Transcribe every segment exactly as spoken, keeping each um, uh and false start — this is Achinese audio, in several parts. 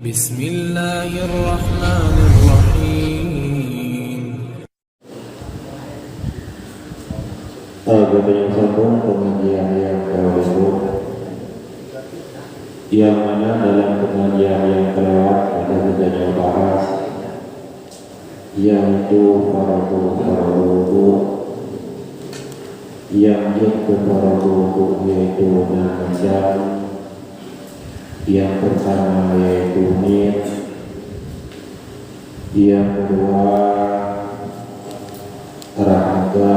Bismillahirrahmanirrahim. Geutanyoe sambong pengajian nyang ka lheueh, nyang mana dalam pengajian nyang keulewat ada geutanyoe bahas, yaitu fardu-fardu wudu. Nyang jeuet keu fardu wudu yaitu na macam. Nyang peurtama yaitu niet, nyang keudua rah muka,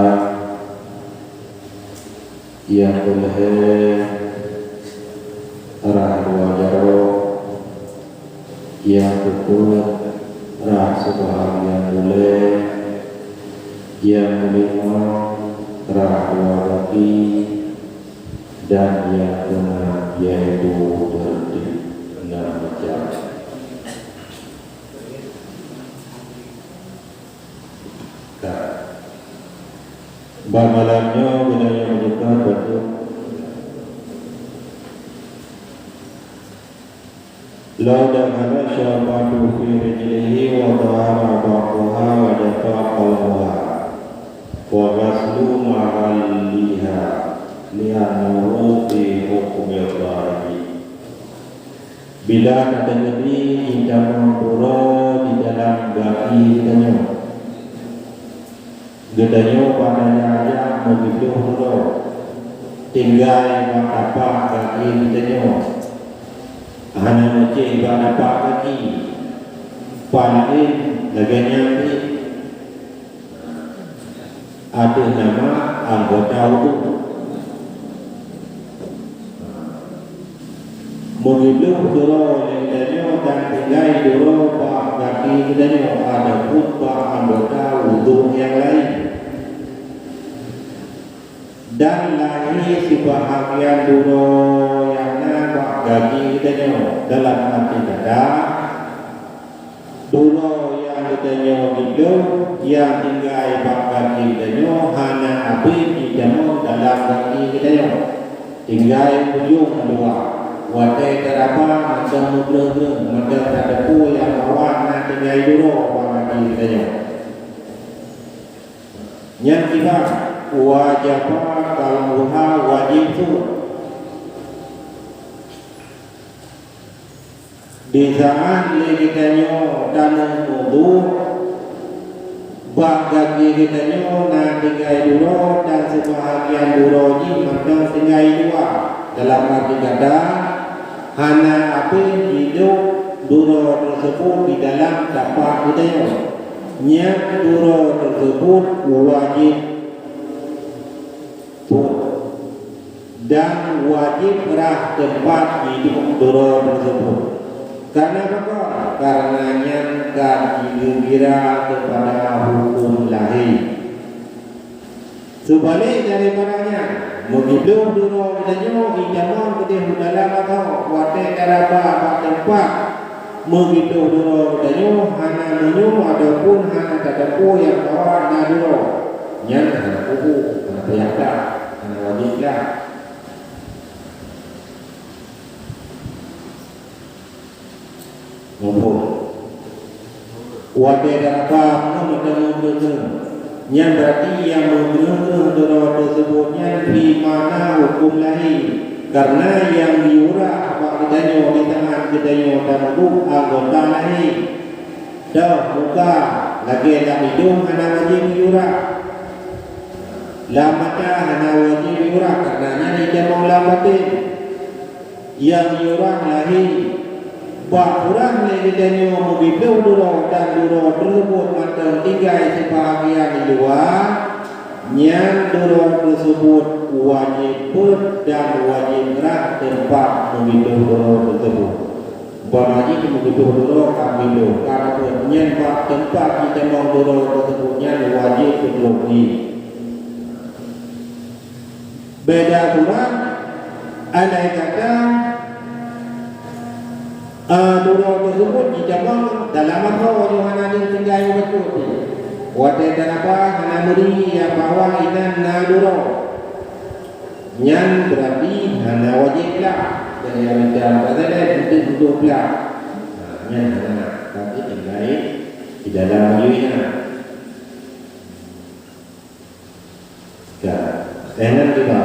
nyang keulhèe rah dua jaroe, nyang keupeuet rah seubahagian ulèe, nyang keulimong rah dua gaki, dan nyang keunam yaitu teureutib enam macam. Ka. Bak malam nyoe geutanyoe meunyeukah bacut. Lau dakhala syafatu fi rijlihi wa tahara ba'daha wa dafa qalbuha wa ghaslu mahalliha li'annahu fi hukmi dharibi. Bila ka teujadi itamong duroe di dalam gaki geutanyoe, geutanyoe pada jak-jak meugeudôh duroe, tinggai bak tapak gaki geutanyoe, hana meucéh bak tapak gaki, paléng lagèe nyan pih. Ateueh nama anggota wudu. Meugeudôh duroe lé geutanyoe dan tinggai duroe bak gaki geutanyoe, adapun bak anggota wudu nyang laén. Dan lahé sibahgian duroe nyang na bak gaki geutanyoe, dalam arti kata, duroe nyang geutanyoe geudôh nyang tinggai bak gaki geutanyoe hana abéh jitamong dalam gaki geutanyoe. Tinggai ujông luwa, watèe taraba mantong meugleueng-gleueng, mantong tateupeue nyang bahwa na tinggai duroe bak gaki geutanyoe. Nyang kiban, wajaba qalbuha, wajéb seuôt. Di saat lé geutanyoe taneueng wudu, bak gaki geutanyoe na tinggai duroe dan sibahgian duroe jih mantong tinggai luwa. Dalam arti kata, hana abéh jidôh duroe teuseubut di dalam tapak geutanyoe. Nyan duroe teuseubut wajéb peuet dan wajéb rhah teumpat jidôh duroe teuseubut. Kareuna pakon? Kareuna nyan ka jigeukira keupada hukôm lahé. Seubalek daripada nyan, meugeudôh duroe geutanyoe itamong keudéh u dalam atau watèe taraba bak teumpat meugeudôh duroe geutanyoe hana meunyoe ataupun hana tateupeue nyang bahwa na duroe, nyan hana kubu, hana payah that, hana wajéb that. Muphom? Watèe taraba meuteumé meuteumé, nyan beurati nyang meuteumé duroe teuseubut nyan fi makna hukôm lahé, kareuna nyang jiurah bak geutanyoe di tangan geutanyoe tamubuet anggota lahé. Toh muka lagèe lam idông hana wajéb jiurah, lam mata hana wajéb jiurah, kareuna nyan itamong lam batén. Nyang jiurah lahé. Bak ureueng lé geutanyoe meugeudôh duroe dan duroe teuseubut mantong tinggai sibahgian di luwa, nyan duroe teuseubut wajéb peuet dan wajéb rhah teumpat meugeudôh duroe teuseubut. Umpama jih meugeudôh duroe ka meugeudôh, ka peuet, nyan bak teumpat jitamong duroe teuseubut nyan wajéb peutrok jih. Beda surah, andai kata, eh, duroe teuseubut jitamong dalam atau nyoe hana deuh tinggai bacut. Watèe taraba hana meuri nyang bahwa inan na duroe. Nyan beurati hana wajéb plah. Jadi, ada cara kata lain untuk, untuk plah. Nyan hana, tapi tinggai di dalam majelis nyan. Ka, eh, nyan tiba.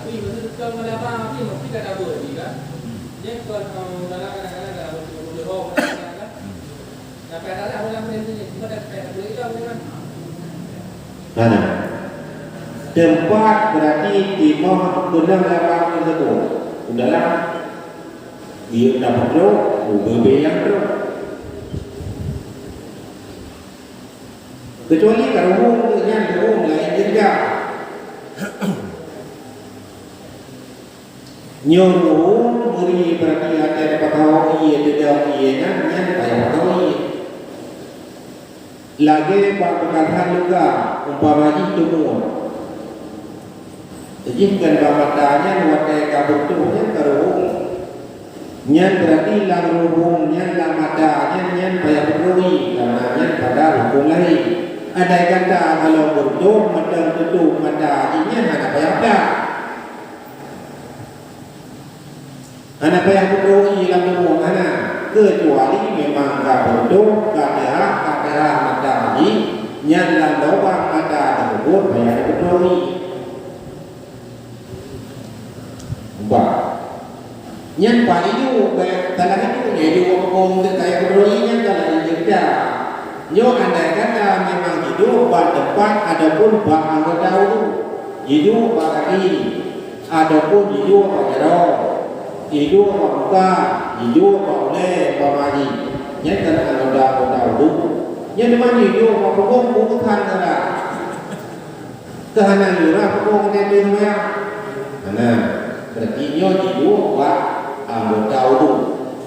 Tapi masa tukang meulaba api mesti ka tabeuet lagi kan? Dia bukan, eh, dalam kadang-kadang dalam bentuk bulu hong kadang-kadang kan? Sampai salah orang main sini, cuma dah sampai tabeuet lagi dah orang. Hana. Teumpat berarti timoh keunong laba teusebut. Udahlah. Dia tak perlu, ubé-bé nyang perlu. Kecuali ka ruhueng nyan ruhueng laén jeunjang. Nyoe ruhueng meuri berarti até peukawa ié teuda ié nyan, nyan payah peukawa ié. Lagée bak peukalhan luka, umpama jih teumur. Jih kan bak mata nyan watée ka beutôh nyan ka ruhueng. Nyan berarti lam ruhueng nyan lam mata nyan, nyan payah peukawa ié, karena nyan pada huköm lahé. Andai kata ka lom beutôh mantong tutup mata jih nyan hana payah that. Hana payah peukawa ié lam ruhueng hana, keucuali memang ka beutôh, ka teuhah, ka teuhah mata jih, nyan lam lubang mata tersebut payah peukawa ié. Bah. Nyan paléng jeuet, bèk salah jeuet, nyan jeuet bak bukon teuka nyang keudroe nyan salah jeuet dah. Nyoe andai kata memang jiduek bak teumpat ataupun bak anggota udhu. Jiduek bak kaki, ataupun jiduek bak jaroe, jiduek bak muka, jiduek bak ulèe umpama jih. Nyan kan anggota-anggota udhu. Nyan teuma jiduek bak bukon, bukon that. Keu hana lurah peue ngon dayah seumayang? Hana. Berarti nyoe jiduek bak anggota udhu.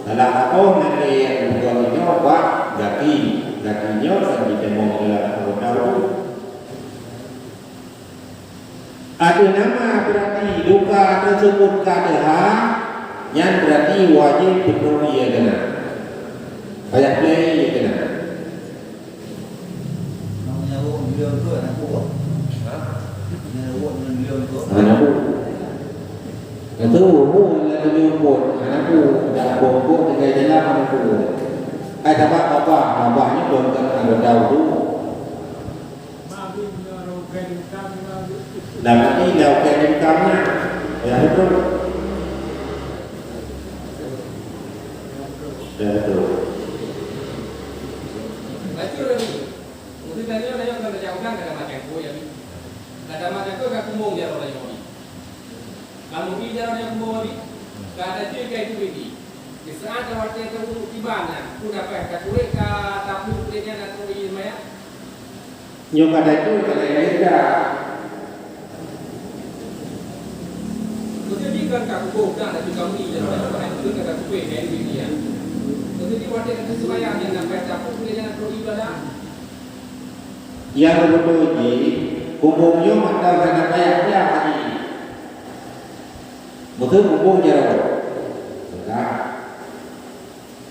Salah saboh nyan lé nyang geupeugah nyoe bak gaki. Gaki nyoe kan jitamong dalam anggota udhu. Ateueh nama berarti luka tersebut ka teuhah, nyan berarti wajéb peutrok ié keunan. Payah plé ié keunan. Hana bu. Hana bu. Itu bu laju jemput. Hana bu. Dah bongkok tinggai jalan hana bu. Hai sabab babah, babah ni belum kena ada tahu tu. Dah mati, dah ukai di kamar. Ya, betul. Ya, betul. Baca lagi. Mungkin tanya, tanya, kalau jauh kan, kata macam tu, ya. Kata macam tu, kat kumbung dia orang yang Kamoe jaroe nyang kumoe nyoe, ka tacue keu itu Nabi. Di saat watèe tawudhu tiba nyan, peue dapah takurek ka tapeuet nyan atau ié mayat? Nyoe ka tacue ka laén dah. Maksud jih kan ka kuboh dah, tapi kamoe jaroe nyang ka tacue ka takurek keu itu Nabi nyan. Maksud jih watèe ka teuseumbahyang nyan dapah tapeuet nyan atau ié dah. Nyang beutôi jih, kumbung nyoe mantong hana payah jak haji. Beutôi kumbung jaroe. Teuka.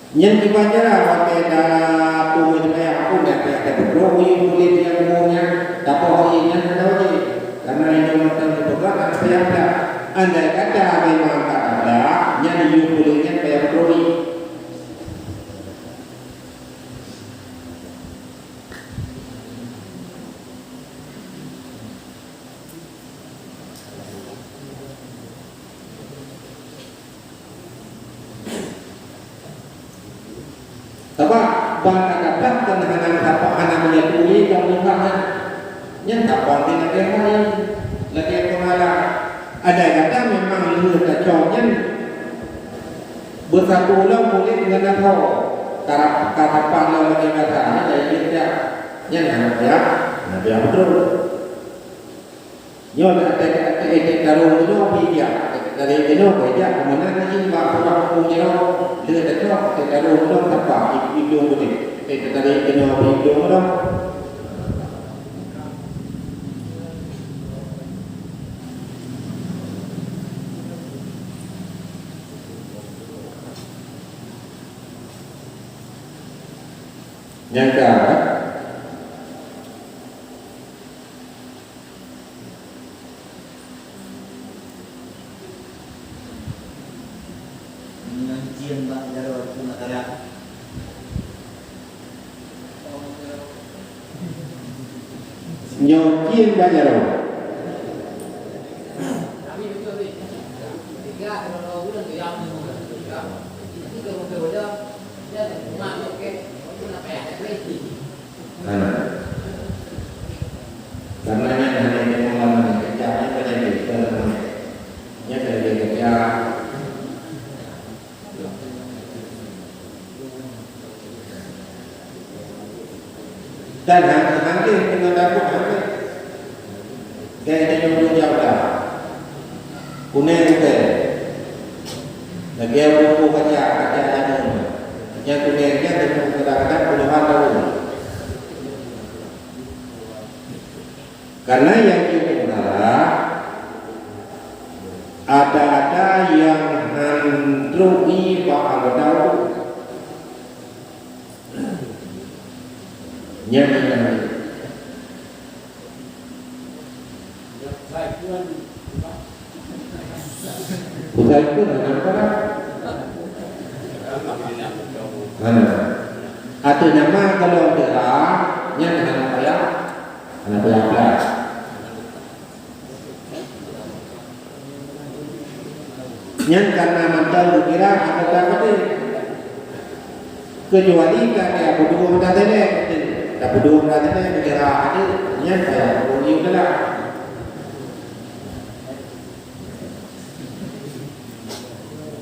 Nyan kiban cara watèe tapeue seumayang pun dak payah tapeutrok uyueng kulét nyang kumbung nyan, tapoh ié nyan hana wajéb. Karena inong mantong jipeugah hana payah jak. Andai kata memang ka tablah, nyan uyueng kulét nyan payah peutrok ié. Sabab ban ka datang keu hana sapa hana meunyoe turi dan meuhah nyan. Nyan saban di lagèe hai, lagèe peungalah. Andai kata memang lheueh tacok nyan, beusatu lom kulét ngon asoe, karab-, karapan lom lagèe biasa, nyan jai jeuet jak. Nyan hana payah, hana payah beutôi. Nyoe na até-até ék taroe nyoe pih jak. Tadi keunoe bak jak keumanö jih bak pulang kampung jaroe, lheueh teuka teuka lôn lôn tapa iplueng beudeh. Eh, tadi keunoe iplueng lôn. Nyang ka, Ngon jiem bak jaroe teuma tara. Nyoe jiem bak jaroe. Hana. Karena nyan hana teuma lama nyan, kejam nyan panyakit, bukan lama nyan. Nyan kena dia kejam. Dan hana, hana teuma takut, hana. Gaya dia nyuruh jauh dah. Kuneng bukan. Lagèe ureueng po kaca, kaca anu. Nyang kuneng nyan teuma kadang-kadang puluhan tahun. Karena nyang jeuet keu sementara, ada-ada nyang han trok ié bak anggota ureueng. Nyan, nyan. Usai pun hana apa. Hana. Ateueh nama golom teuka, nyan hana payah, hana payah peugah. Nyan karena mantong geukira anggota maté. Kecuali ka tapeuduek meutateunek, tapeuduek meutateunek geukira aneuk, nyan payah huköm ié galak.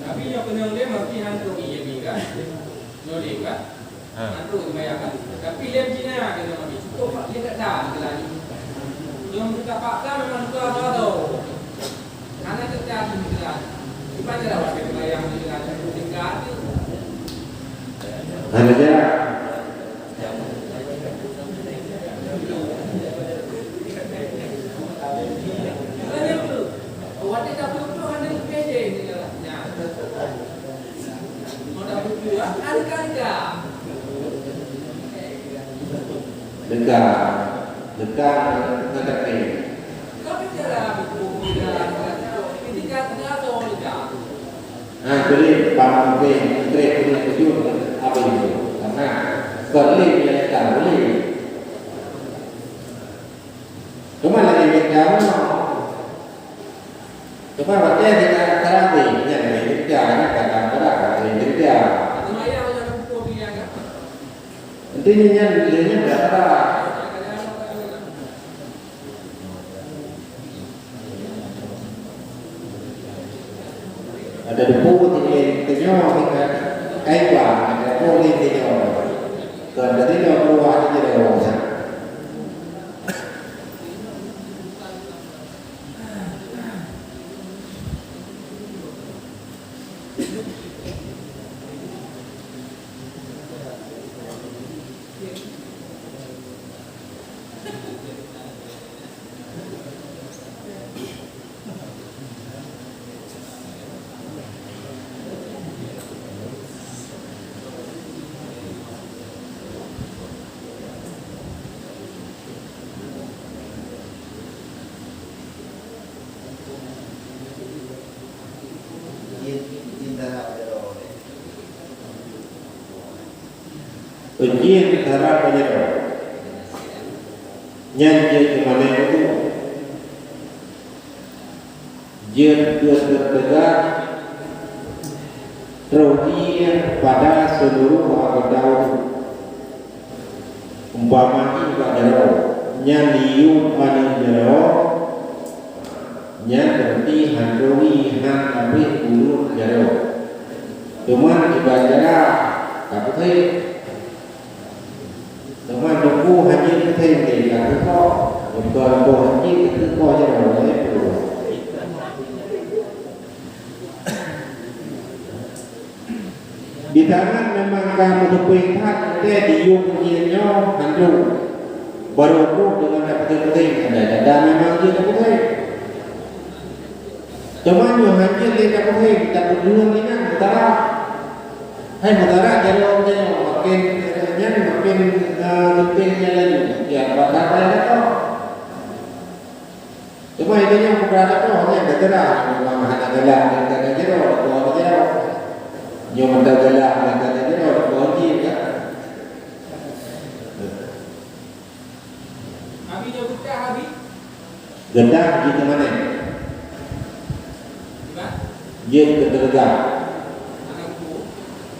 Tapi nyoe keunong lé meusti han trok ié bingkai. Nyoe lé kan? Ha. Han trok ié bingkai. Tapi lé Cina keunoe meusti cukup lé gata keu laju. Nyoe meusti tapaksa memang tuha-tuha tu. Hana teuka teuka. Kiban cara watèe teubayang teuka teuka teuka. Hana jarak. Watèe tapeue-peue hana teuka jarak. Nyan. Mau tapeue-peue, hana teuka. Teuka, teuka ngon takbir. Ha, boleh, bang, boleh, boleh, boleh, boleh, apa itu? Karena, boleh, ya, tak boleh. Cuma lagi beda, no. Cuma watèe kita tarawih, nyan lagi beda, nyan kadang-kadang lagi beda. Intinya nyan, nyan beda. Ada debu tinggi, tinggi, tinggi, kain bang, ada debu tinggi, tinggi. Kon tadi dah keluar tinggi dah. Ujian teuhadap meunyoe nyan jeuet keu malée ulôn, jeuet keu teupeugah troh ié pada seuluruh anggota ulôn. Umpama jih bak jaroe, nyan yub aneuk jaroe, nyan beurati han turi han abéh buleuen jaroe. Teuma ibarat cara ka peutrép. Teuma teungku hana jeuet peutrép lé ka teuko, teungku hana jeuet teuko jaroe lé peue. Di tangan memang ka meuteupeu that, watèe di yup nyan nyoe handong. Barô trok deungon tapeugah-peugah, ada dada memang jeuet tapeugah. Teuma nyoe hana lé tapeugah, tapeugah inan mutara. Hai mutara jaroe nyoe, makin nyan makin, eh, leubeh nyan laju. Ya, pada pada tu. Cuma itu yang bukan apa, hanya bergerak, memang hana galak dan kata jero, bukan jero. Nyoe mantap galak dan kata jero, bukan jin kan. Abi dah getah, Abi? Getah di mana? Di mana? Jin keteregah. Anak buku.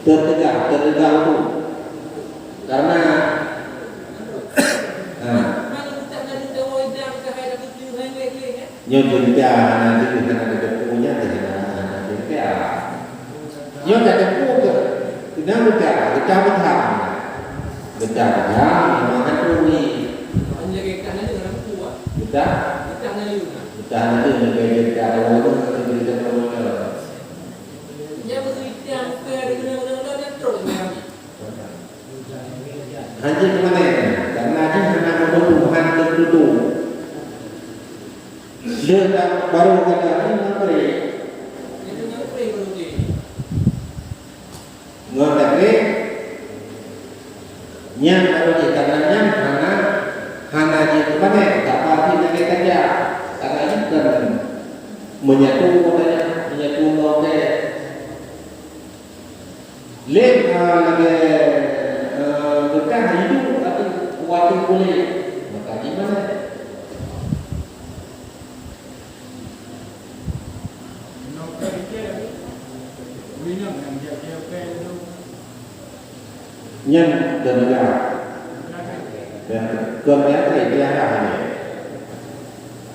Tertegah, tertegah tu. Karena, ha. Mana budak tadi tahu idang ke hai dah kutu hai wek wek, eh? Nyoe ceurita hana deuh, hana teupeue nyan, hana, hana ceurita. Nyoe ka teupeue keu, keunong geutah, geutah beuthat. Geutah beuthat, memang hantu ni. Hanya geutah na leueng lam buku, ah. Geutah? Geutah na leueng, ah. Geutah na leueng, lagèe ceurita awak tu, ceurita awak tu. Nyan beutôi idang, bukan ada guna-guna, guna, guna, terus, ya. Hana jeuet keumanè, karena jih hana meunurot Tuhan teututoe. Le na barô gata jih ngon kré. Ngon kré, nyan barô jih, karena nyan hana, hana jeuet keumanè, tapi lagèe saja. Karena jih kan menyatu, katanya, menyatu ngon kré. Lé, ah, lagèe, eh, beukah hidup atau watèe puléh, maka di mana? Nyan teunaga. Dan kon nyang keu tiara nyan.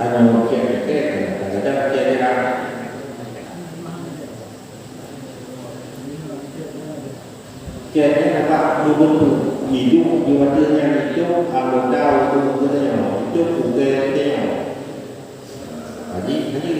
Hanya mungkin, kadang-kadang tiara. Keu nyan bak gubunur, idup di watèe nyan idup anggota ureueng geutanyoe, idup ureueng geutanyoe. Haji, haji.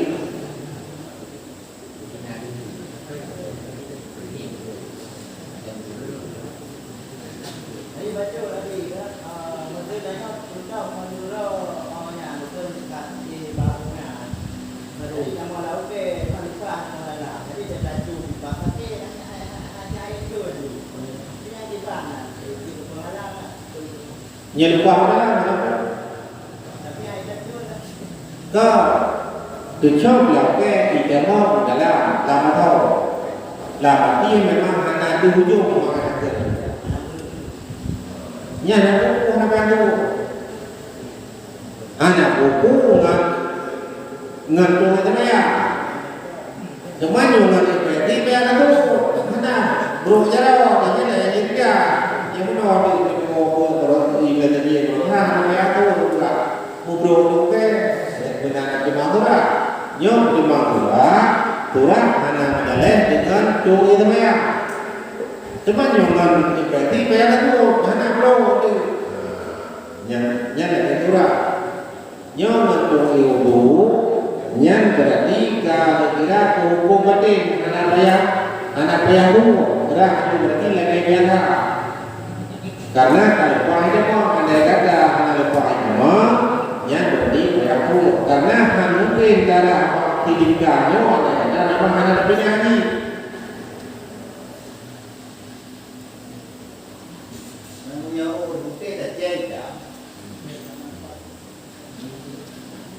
Nyan leupah dalam, kenapa? Ka teucok lakèe itamong dalam, lam atô. Lam até memang hana teuhujông, maka hana teuhujông. Nyan hana buku, hana bantu. Hana buku ngon, ngon tuha teumayang. Teuma nyoe ngon iébadat, iébadat tu hana brok jaroe, tapi dah jadi dia. Nyang meunoe tu, tu, tu, tu, tu, iébadat dia, brok jaroe, hana payah tu, tu lah. Mubrok tu ke, beuna na teuma murah. Nyoe teuma murah, kurang hana meudaleh deungon tu iébadat. Teuma nyoe ngon iébadat, iébadat tu hana brok tu. Nyan, nyan lagèe murah. Nyoe meuteumé udhu, nyan beurati ka geukira keu hukôm batén, hana payah, hana payah bungoh, beurati lagèe biasa. Karena ka leupah itamong, andai kata hana leupah itamong, nyan beurati payah bungoh. Karena hana mungken darah bak sidika nyoe andai kata hana, hana tapinah jih. Nyoe ureueng putéh tacék ka.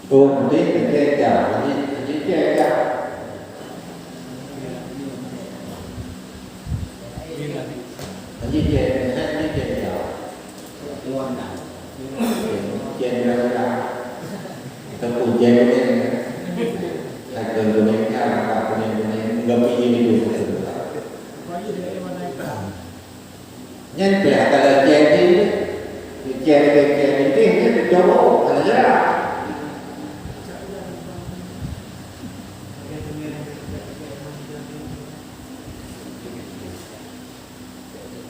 Ureueng putéh tacék ka, jadi, jadi cék ka. Jadi cék, jadi cék ka. Cék ka. Ataupun cék kuning, kan? Ada kuning ka, ada kuning-kuning, enggak pilih itu. Nyan pih hana lagèe jih. Lagèe, lagèe, lagèe jih nyan dicoba, hana jalan.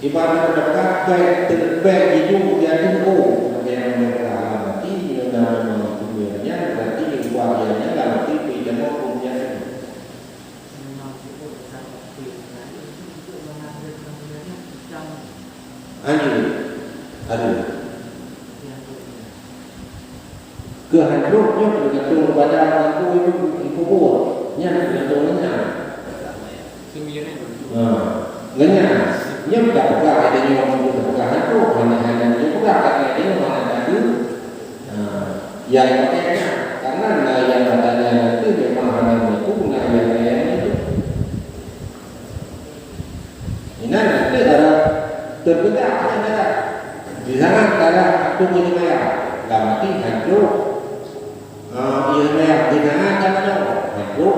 Ibarat kata bèk, bèk jijok di ateueh ôk, lagèe nyang mereka alami, nyan, nyan, nyan, berarti ubak nyan, nyan, lam até pih jamoe pun nyan. Hana jeuet. Aduh. Keu hanjeuet nyoe teugantung kepada aku itu kubur. Nyan teugantung nyan. Ha. Nyan, nyoe tak peugah ada nyoe, tak peugah hanjeuet, hana, hana nyoe peugah, hana ada nyoe, hana ada. Ha. Yang pakai nyan. Karena na yang katanya nanti memang hana itu, na yang lain itu. Inan nanti ada terbedak ada. Di sana ada tu punya maya. Dalam hati hantu. Ah, iya maya di sana ada ada. Hantu.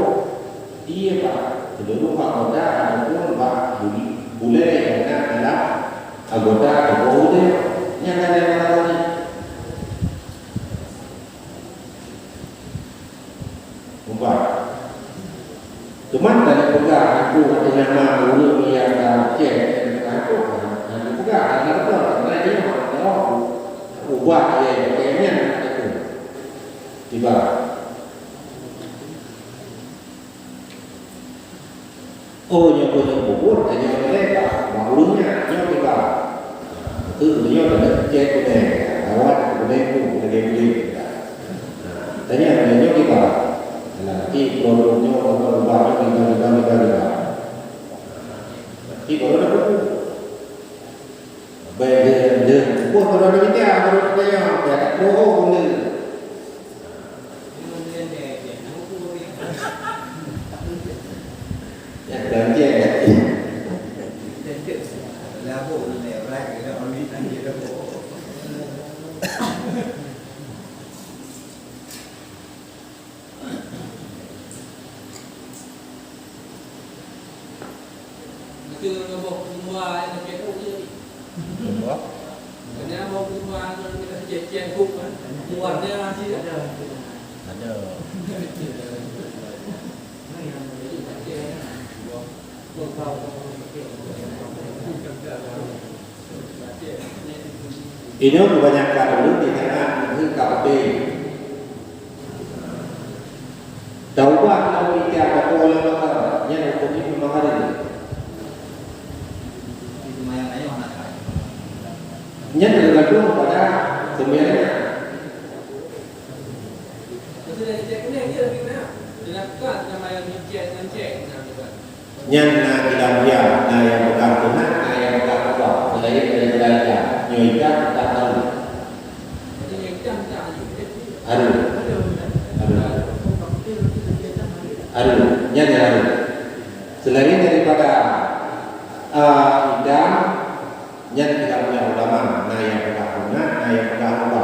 Iya pak. Seluruh anggota ataupun pak buli bulai yang ada dalam anggota tubuh dia. Yang ada yang mana ni? Mubat. Cuman tadi peugah aku ada nama ureueng yang dalam cek, aku peugah ada apa? Karena dia orang tahu ubah dia pakainya itu. Tiba. Oh, nyoe pun nyoe pun, tanya mereka, bak ulun nyan, nyoe kiban. Tu nyoe kena cek kuning, lawan kuning tu, lagi kuning. Tanya nyoe kiban. Nah, ti produk nyoe, produk ubah nyoe, kiban, kiban, kiban, kiban. Ti baru dah buku. Baik, dia, dia, buku baru dah kita, baru dah tanya, dah tak tahu pun dia. Apa? Ada. Inoe kebanyakan ureueng di tangan meuheueh ka udeb. Taubat lalu ikhtiar bak Allah Taala, nyan huköm jih memang hareuem. Nyan teugantung pada seumayang nyan. Nyan na ilam dia, na nyang peugah sunat, na nyang peugah qadha. Seulaén daripada ilam, nyoe ilam tak tahu. Hareuem. Hareuem. Hareuem. Nyan nyang hareuem. Seulaén daripada, ah, ilam, nyan ilam ulama, na nyang peugah sunat, na nyang peugah qadha.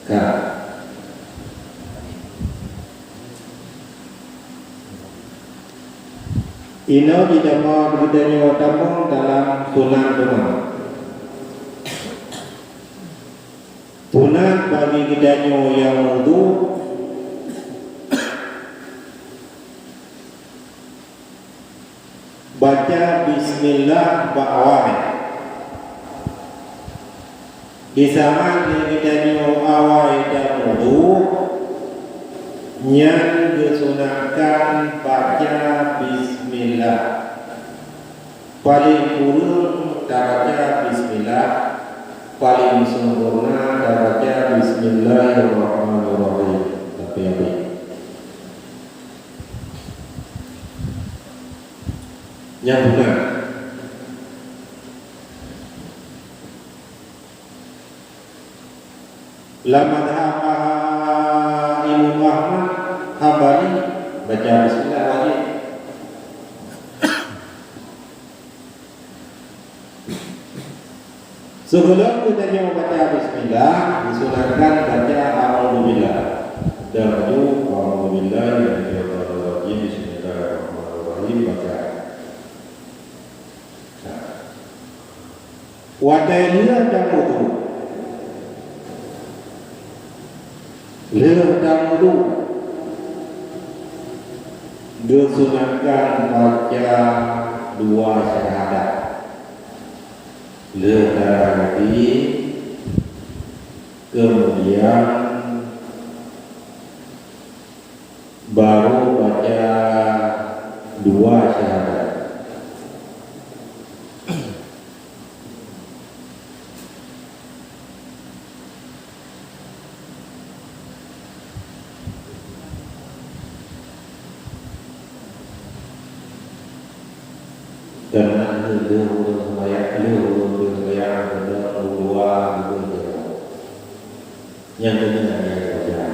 Ka. Inoe jitamong geutanyoe tamong dalam sunat teuma. Sunat bagi geutanyoe nyang wudu, baca bismillah bak awai. Disaman lé geutanyoe awai dan wudu, nyan geusunatkan baca bismillah. Paléng kureueng tabaca bismillah, paléng sempurna tabaca bismillahirrahmanirrahim. Tapi habéh. Nyang beuna. Lam mazhab Imam Ahmad Hambali, baca bismillah wajéb. Sigohlom geutanyoe baca bismillah, disunahkan baca a'udzubillah. Dan laju, a'udzubillahi minasyaitonirrajim, bismillahirrahmanirrahim, baca. Watée lheueh tameudu, lheueh tameudu, geusunahkan baca dua syahadat. Lheueh tarawih, kemudian baru baca dua syahadat. Karena lheueh ulôn seumayang, lheueh ulôn seumayang, ulôn dua, ulôn dua. Nyang keuneuk nyang baca.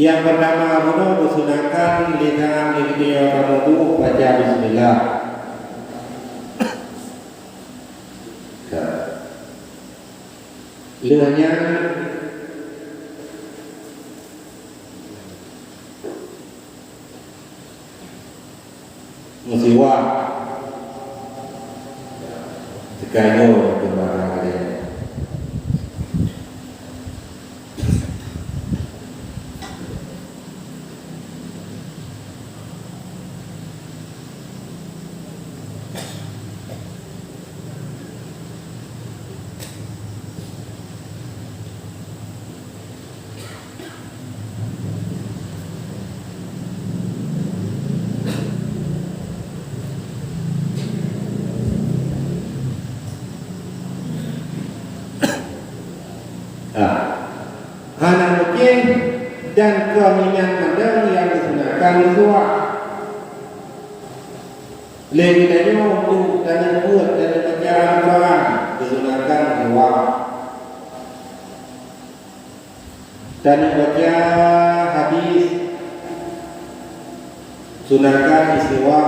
Nyang pertama bunoe geusunahkan lé tangan lé geutanyoe tameudu baca bismillah. Lheueh nyan meusiwak. Teuka nyoe keumbang lagée nyoe. Ah. Hana mungken dan keuminan mandang nyang geusunahkan meusiwak. Lé geutanyoe untuk taneuk buet dan baca Al-Quran geusunahkan meusiwak. Taneuk baca hadis sunahkan istiwa.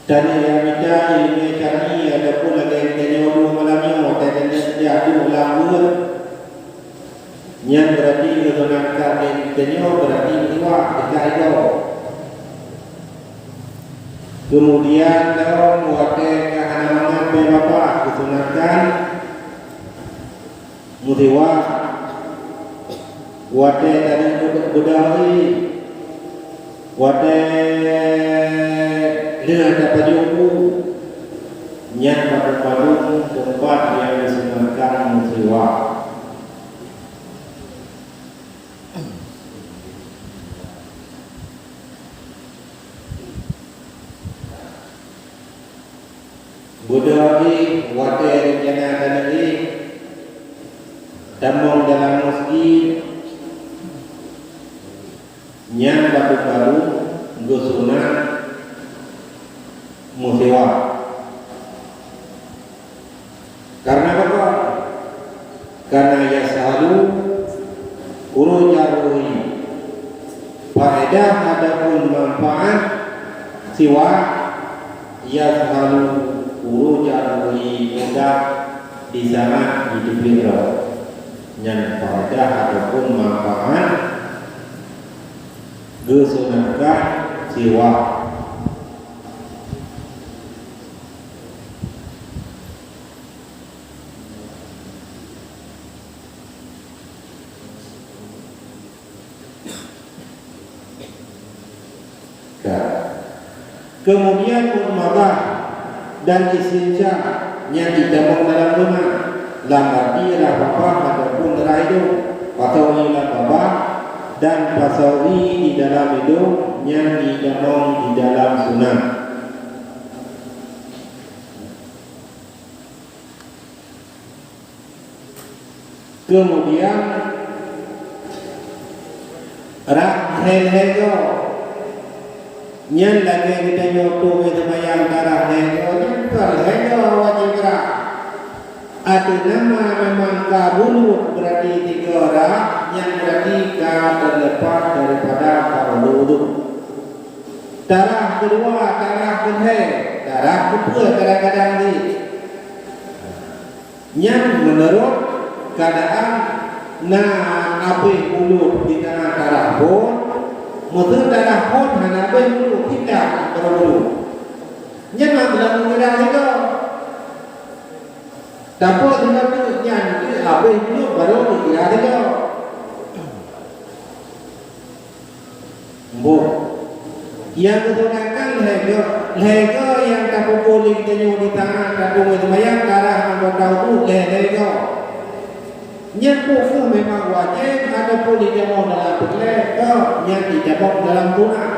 Taneuk mita ileumé syar'i ataupun lagée geutanyoe dua malam nyoe, taneuk jak duek lam buet. Nyan berarti geusunahkan lé geutanyoe berarti istiwa, teuka igoe. Keumudian lom watée ka hana mangat bée babah geusunahkan meusiwak, watée taneuk beudôh ié, watée lheueh tapajoh bu, nyan padub-padub teumpat nyang geusunahkan meusiwak. Beudôh ié watée rencana taneuk ié, tamong dalam meuseujid, nyan padub-padub geusunat meusiwak. Karena apa? Karena yashalu khurujan ruhi, faedah ataupun manfaat siwak, yashalu khurujan ruhi, mudah di saat jiteubiet droe. Nyan faedah ataupun manfaat geusunahkan siwak. Ka. Kemudian madmadah dan istinja nyan jitamong dalam sunat, lam arti rhah babah ataupun rhah idong, atau lam babah dan pasawi di dalam idong nyan jitamong di dalam sunat. Kemudian rhah lhèe-lhèe goe. Nyan lagèe geutanyoe tueng seumayang ka rhah lhèe goe, nyan kon lhèe goe wajéb rhah. Ateueh nama memang ka bulut, berarti tiga rhah, nyan berarti ka teuleupah daripada fardu wudhu. Tarhah keudua, tarhah keulhèe, tarhah keupeue kadang-kadang jih. Nyan meunurot keuadaan na abéh bulut di tangan tarhah phôn, meuseu tarhah phôn hana abéh bulut, tidak baru bulut. Nyan lam dalam geuda sigoe. Tapi dengan tu nyan tu abéh bulut baru geuda sigoe. Mbok. Nyang geusunahkan lhèe goe, lhèe goe nyang tapeubuet lé geutanyoe di tangan, tapeubuet seumayang, tarhah anggota udhu lhèe-lhèe goe. Nyan peue kheueh memang wajéb ataupun jitamong dalam peureulèe, nyan jitamong dalam sunat.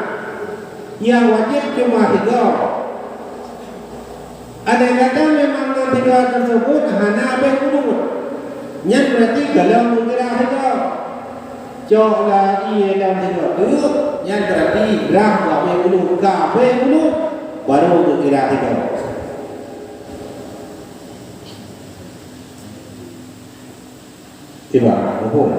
Nyang wajéb cuma sigoe. Andai kata memang nyang tiga tersebut hana abéh bulut, nyan berarti golom geuda sigoe. Cok lagi lam sigoe teuk, nyan berarti rhah abéh bulut, ka abéh bulut, baru geuda sigoe. Tiba, muphom?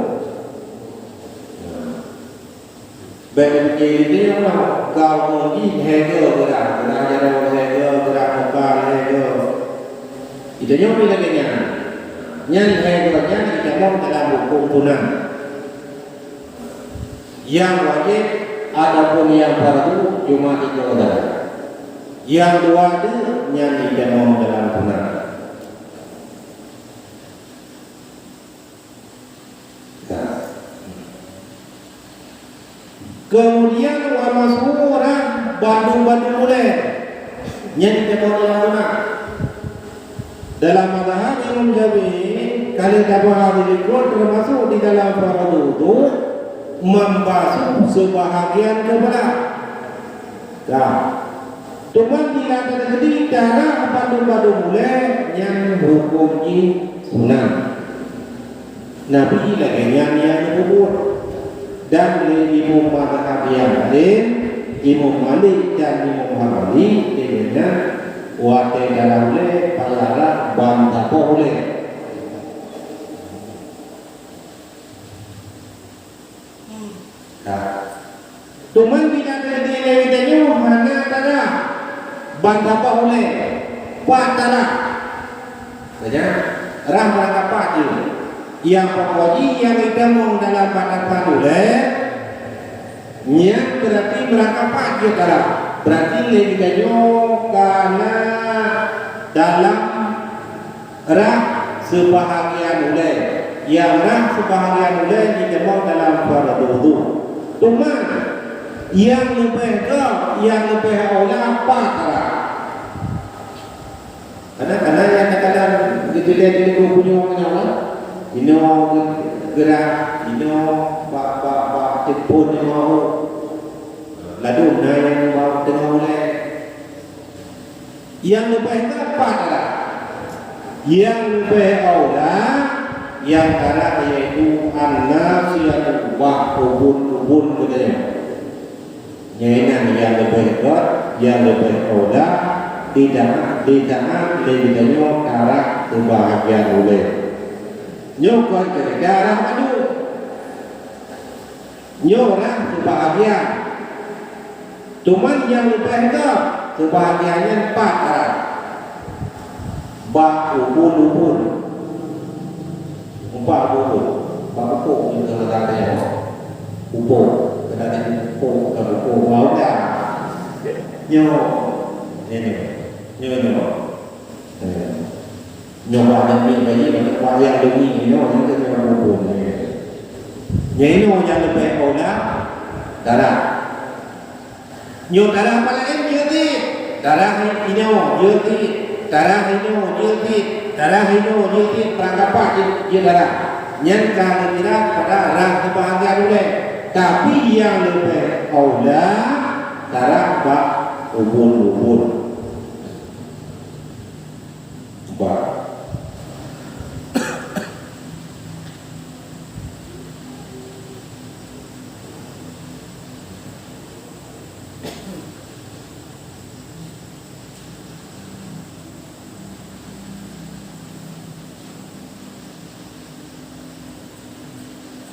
Bèk neupike lé nyoe, ka umu jih lhèe goe geuda, geuda jaroe lhèe goe, geuda muka lhèe goe. Geutanyoe pih lagèe nyan. Nyan lhèe goe nyan jitamong dalam hukôm sunat. Nyang wajéb ataupun nyang fardu cuma tiga saja. Nyang dua tu nyan jitamong dalam sunat. Kemudian wa mashu rhah bandum-bandum ulèe. Nyan ditamong dalam sunat. Dalam mazhab Imam Syafi'i, ka lheueh tabahas di likot, termasuk di dalam fardu wudhu, membasuh sebahagian kepala. Ka. Teuma bila teukeudi darah bandum-bandum ulèe, nyan hukôm jih sunat. Nabi lagèe nyan nyang geupeubuet. Dan lé imum mazhab nyang laén, Imam Malik dan Imam Hambali, lagèe nyan watèe darah ulèe, payah rhah ban saboh ulèe. Ka. Teuma bila teukeudi lé geutanyoe hana tarhah ban saboh ulèe, pat tarhah. Saja, rhah meurangkapat jih. Nyang pokok jih nyang jitamong dalam pat-pat ulèe, nyan berarti meurangkapat jih tarhah. Berarti lé geutanyoe ka na dalam rhah seubahagian ulèe. Nyang rhah seubahagian ulèe jitamong dalam fardu wudhu. Teuma nyang leubeh gét, nyang leubeh aula pat rhah. Karena, karena nyang kadang-kadang geutilèe di lingkup bunoe nyoe, inoe geurhah, inoe bak, bak, bak teupon nyoe. Ladôm na nyang bak teungoh ulèe. Nyang leubeh tepat adalah, nyang leubeh aula, nyang tarhah yaitu an-nasiyatu, bah ubun-ubun geutanyoe. Nyan nyang leubeh gét, nyang leubeh aula, di tangan, di tangan lé geutanyoe tarhah Keubahgian ulèe. Nyoe kon keureuja rah mandum. Nyoe rah keubahgian. Teuma nyang leubeh göt, keubahgian nyan pat rah. Bak ubon-ubon. Bak ubon. Bak upôk nyoe keuh rata nyoe. Upôk. Keunan upôk, bukan upôk. Bak udah. Nyoe. Nyoe, nyoe. Nyoe, nyoe. Eh, nyoe bah nyan mi bayi, bah nyan lumi, nyoe, nyoe, nyoe, nyoe, nyoe, nyoe. Nyan inoe nyang leubeh aula darah. Nyoe darah palaén jeuet cit. Darah inoe jeuet cit. Darah inoe jeuet cit. Darah inoe jeuet cit. Peurangkapat jeuet, jeuet darah. Nyan ka geukira kepada rah keubahgian ulèe. Tapi nyang leubeh aula darah bak ubon-ubon. Ba.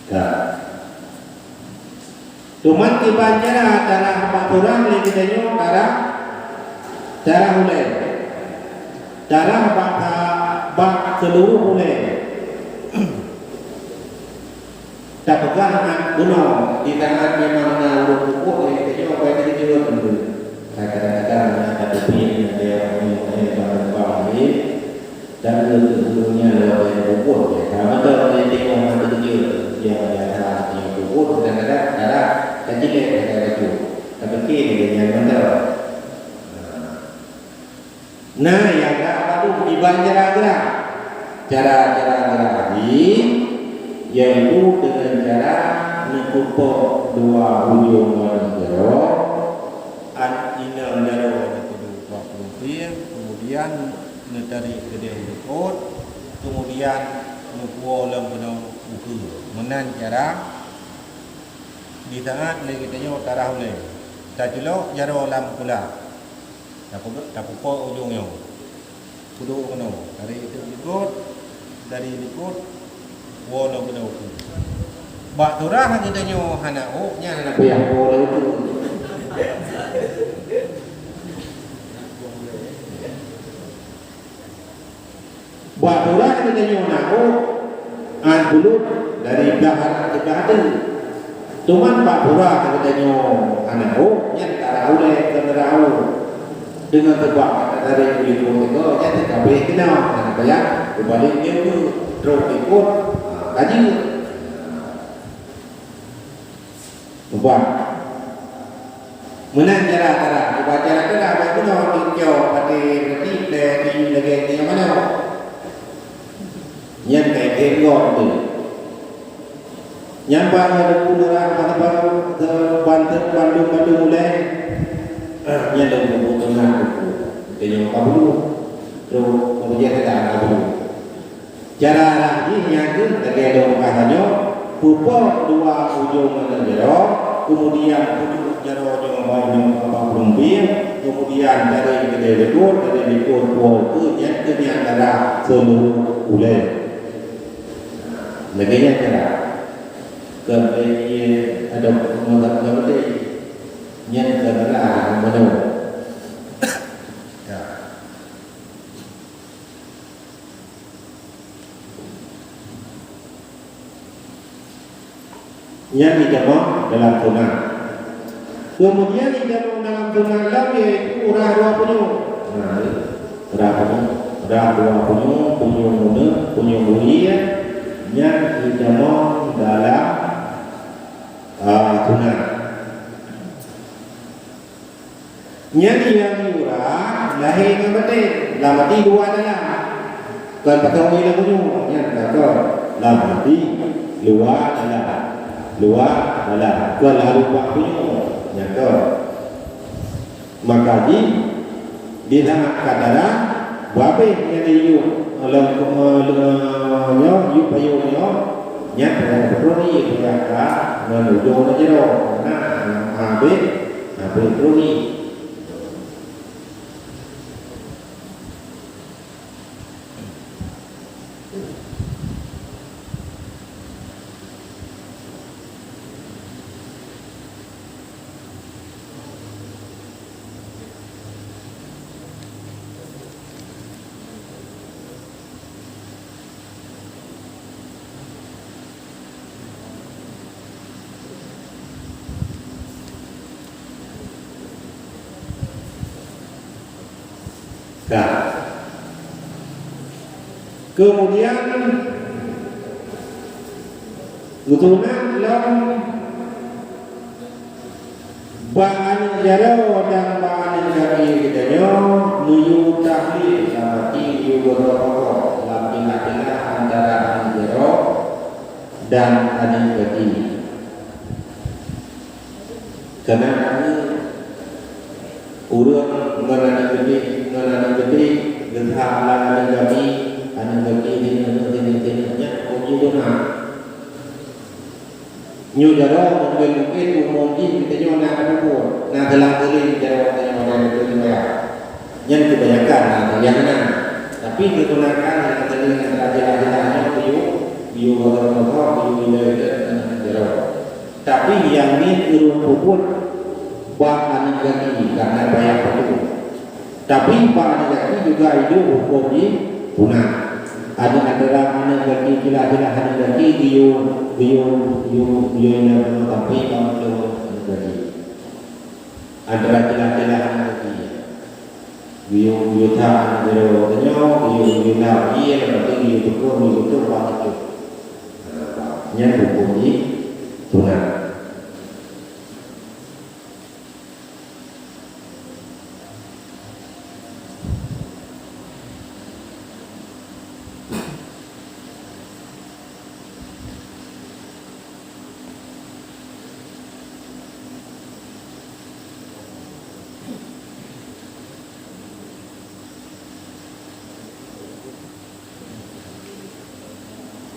Ka. Teuma kiban cara darah bak ureueng lé geutanyoe darah, darah ulèe. Darah bak, bak seuluruh ulèe. Tapeugah nyan bunoe, di saat memang na ureueng peubuet lé geutanyoe, bai teukeujot teungku. Kadang-kadang na tateubiet, na teuka, na teuka, na teuka, Dan ureueng nyan lewat dari bukon, ya, sama tu orang yang tengok mata kecil, dia biasa yang bukon, kadang-kadang darah tak jelek, kadang-kadang tu. Tapi kini dia nyan mata. Nah, yang tak apa tu, iban cara gerak. Cara-cara gerak ni, yaitu dengan cara neupupok dua ujong manusia, an inong jaroe nyang keudua, kemudian neutarék keudeh likot, kemudian neupuwoe lam keunoe ukeue. Meunan cara di saat lé geutanyoe tarah ulèe, taculok jaroe lam kula, tapeugöt, tapupok ujong nyoe. Peuduek keunoe, tarék likot, dari likot, woe lom keunoe ukeue. Bak surah geutanyoe hana ôk, nyan hana payah woe lom ukeue. Bak surah geutanyoe na ôk, an bulut dari blah barat keu blah ateueh. Teuma bak surah geutanyoe hana ôk, nyan tarah ulèe keu neurau. Deungon teubak dari likot nyoe, nyan teuka beh keunoe, hana payah, beubalik nyoe, trok likot, ha, ka jeuet. Ubah. Meunan cara-cara, ubah cara tu lah, bak bunoe teucok, patéh, berarti, lé, di, lagèe, di mana? Nyan kai keu gob tu. Nyan bak nyan teungku lurah, bak, bak, bak, bandum, bandum ulèe. Ah, nyan lôn peubuet teungoh teungku. Teungoh ka bunoe. Terus, kemudian kita akan bunoe. Cara rah jih nyan kheueh lagèe lôn peugah tanyoe, pupok dua ujong mata jaroe, kemudian peuduek jaroe nyoe bak ujong bak peulumpie, kemudian dari keudè likot, dari likot puwoe ukeue, nyan keuh nyan darah seuluruh ulèe. Lagèe nyan cara. Keu lagèe nyan, adak mazhab Syafi'i, nyan keuh darah manoe. Ya. Nyan itamong dalam sunat. Kemudian itamong dalam sunat lom, yaitu rah dua punyueng. Nah, rah punyueng, rah dua punyueng, punyueng uneuk, punyueng buhie, nyan itamong dalam, ah, sunat. Nyan nyang jiurah lahé ngon batén, lam arti dua dalam. Kon pasoe lam bunoe, nyan ka kon. Lam arti luwa dalam. Luwa dalam. Kon lam luwa bunoe, nyan kon. Maka jih, di saat ka darah, babeh nyan yub, lam, eh, nyoe, yub payong nyoe, nyan payah peutrôh, payah ka ngon ujong jaroe, karena habéh, habéh trôh. Nah, kemudian geusunat lom bak aneuk jaroe dan bak aneuk gaki geutanyoe meuyue tahlil, lam arti meuyue beurokok lam tengah-tengah antara aneuk jaroe dan aneuk gaki. Kana ureuëng ngon aneuk geutanyoe, ngon aneuk geutanyoe, geutanyoe lam aneuk gaki, aneuk gaki di aneuk gaki, nyan kok jih beuna. Nyoe jaroe mungken-mungken umum jih geutanyoe na peubuet, na teulang-teuling jaroe geutanyoe dan geutanyoe. Nyan keubanyakan na nyang na. Tapi keubanyakan nyang teuling antara jeulaih-jeulaih nyoe kuyue, kuyue bagaimana, kuyue ilée-ilée dan jaroe. Tapi nyang ni ureuëng peubuet bak aneuk gaki karena payah peubuet. Tapi bak aneuk gaki juga idup huköm jih punah. Aneuk antara aneuk gaki, jeulaih-jeulaih aneuk gaki geuyue, geuyue, geuyue, geuyue nyang bunoe tapi bak meuteumé aneuk gaki. Antara jeulaih-jeulaih aneuk gaki. Geuyue, geuyue that aneuk jaroe geutanyoe, geuyue, geuyue that ie, leubeh geuyue teuka, geuyue teuka bak meuteumé. Nyan huköm jih punah.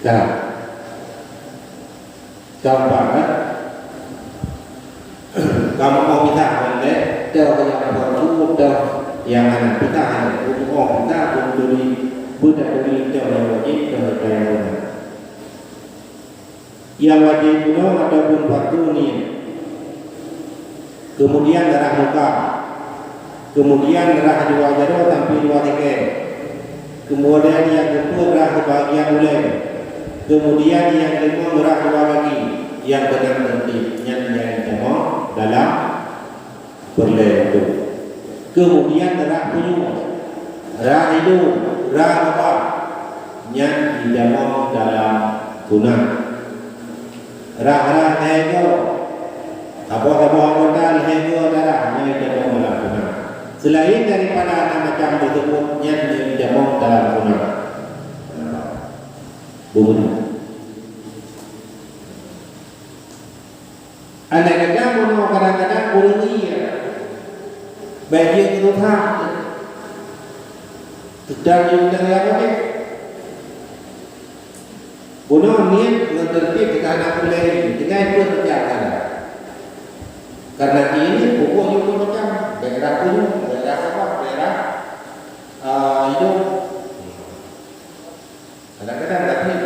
Ka. Ka pat, kan? Kamoe pisah ngon lé, toh nyang fardu, toh nyang hana. Pisah ngon lé, kamoe pisah, beuturi, beutaturi, toh nyang wajéb, toh nyang hana. Nyang wajéb bunoe ataupun fardu niet. Kemudian darah muka. Kemudian darah dua jaroe sampai dua tinggai. Kemudian nyang keupeuet darah sibagian ulée. Kemudian nyang keulima darah dua gaki. Nyang keunam teurtib nyan nyang jitamong dalam peureulée tu. Kemudian darah punyueng, darah idong, darah babah, nyan jitamong dalam sunat. Rah-rah lhée goe, saboh-saboh anggota lhée goe darah nyan jitamong dalam sunat. Selain daripada aneuëk macam teuseubut, nyan jitamong dalam sunat. Beuna. Andai kata bunoe kadang-kadang ureuëng iya, baik jeuet keu tuha, teutab jeuet keu nyang laén. Bunoe niet ngon teurtib ka hana peureulée, tinggai peuet macam kana. Karena ini pokok jeuet macam, baik rah punyueng, baik rah babah, baik rah, ah, idong. Kadang-kadang dak niet.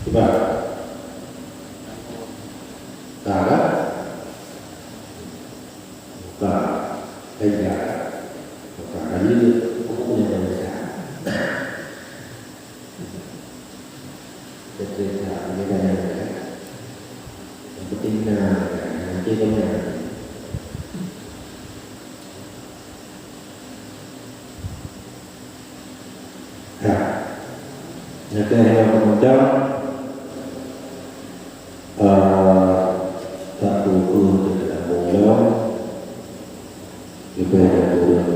Cuba. Ka, ka? Ka. Ka, ya. Ka, ka, ini dia. Apa punya bangsa? Cerita, ini kan yang ada. Yang penting, nah, nanti kau yang Nah, nyata yang kemudian, eh, satu Peue teuka lam bumoe, leubeh dari ureueng